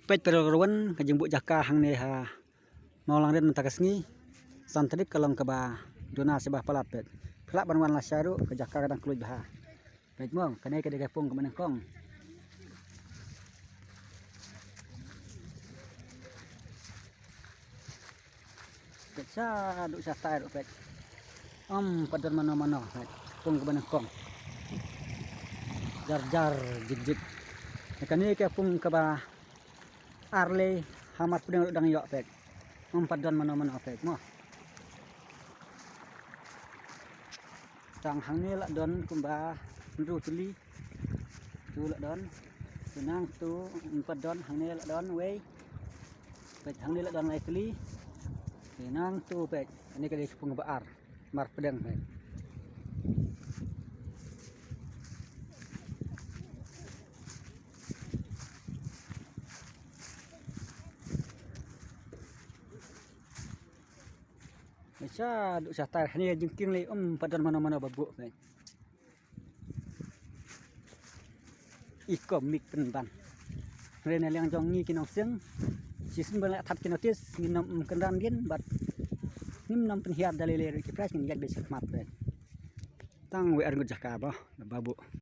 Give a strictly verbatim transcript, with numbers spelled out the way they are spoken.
Peit para lok ruh, ka jingbuh jaka hangne ha Mawlangrin mynta ka sngi. San tarik ka long kaba duna sha ba palat peit. Phi lah ban wan lashai ruh, ka jaka ka dang kylluid bha. Peit mo, kane ka dei ka pung kaba nyngkong. Peit shaduh shatai ruh peit. Ym pat don mano mano peit. Pung kaba nyngkong. Jar jar jik jik. Kane ka pung kaba ar lei, ha mar pdeng ruh dang ïoh peit. Ym pat don mano mano peit mo. Tang hangne la don kumba hynriew tylli. Tu la don. Te nangtu ym pat don, hangne la don wei. Peit, hangne la don lai tylli. Te nangtu peit. Kane ka dei ka pung ba ar. Mar pdeng peit. Peit shaduh shatai, hangne jingkieng lei, ym pat don mano mano ba buh peit. I kom mih pynban. Hynrei na liang jong ngi ki nongseng, shisien ban leh thap ki notice, ngin ym kynran dien bad ngim nym pynhiar da lei lei ruh ki prize, ngin ïaid beit shakhmat peit. Tang wei ar ngut jaka ba, ba buh.